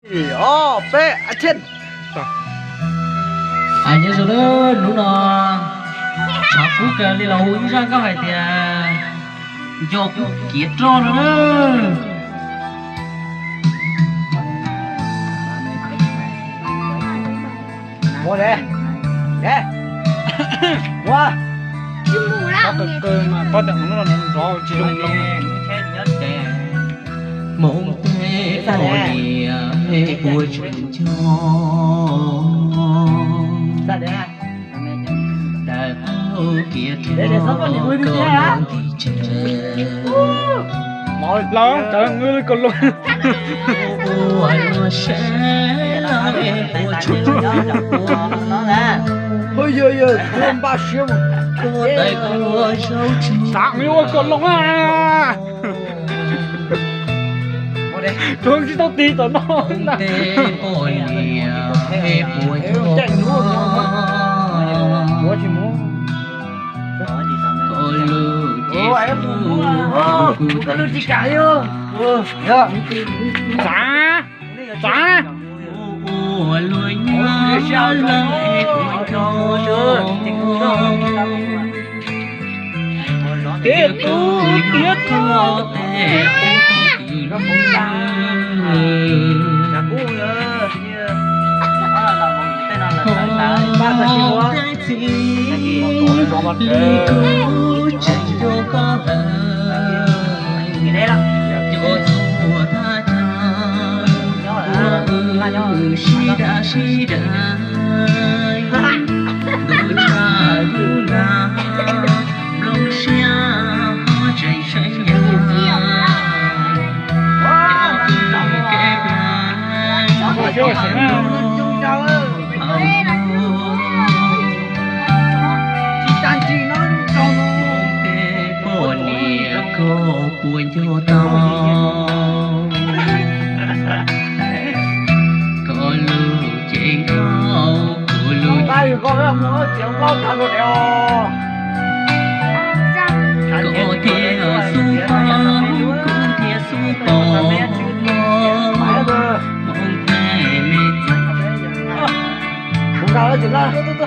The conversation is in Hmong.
Ib, ob, peb, action. Nyob zoo nawb, hnub no tshav kub kawg li los hu ib zaj nkauj hais tias nco kub kiav roj no na. Hmoob tej poj niam ua tseem nco, tawm qaug kiag rau koj lub ntiaj tsev. Los, cov nws kaus loo. Ua luaj seb lawv ua tsuj, koj tawm kua zaub tsuag, xav ua kaus loo a. Rau tsis tau tig tom no. Tej poj niam puas nco koj lub cev, kuv tsis kam li. Xav, xav. Ua luaj nyob lawv puas nco, tias kuv tiav koj tes, kuv twb lawm. Hos tej txiv li kuv tseem nco koj lawm. Cov tuag thaj chaw ua wb sib dam sib dam, ntuj tshaj lub nag, nplooj siab ho tseem seev yav. Cov kwv kev plam hauv, hauv, hauv, tej poj niam koj puas nco tau, koj lub cev nkauj, kuv lub cev nkauj, koj thiaj xub pom, kuv thiaj xub pom, Hmoob tej me txeem.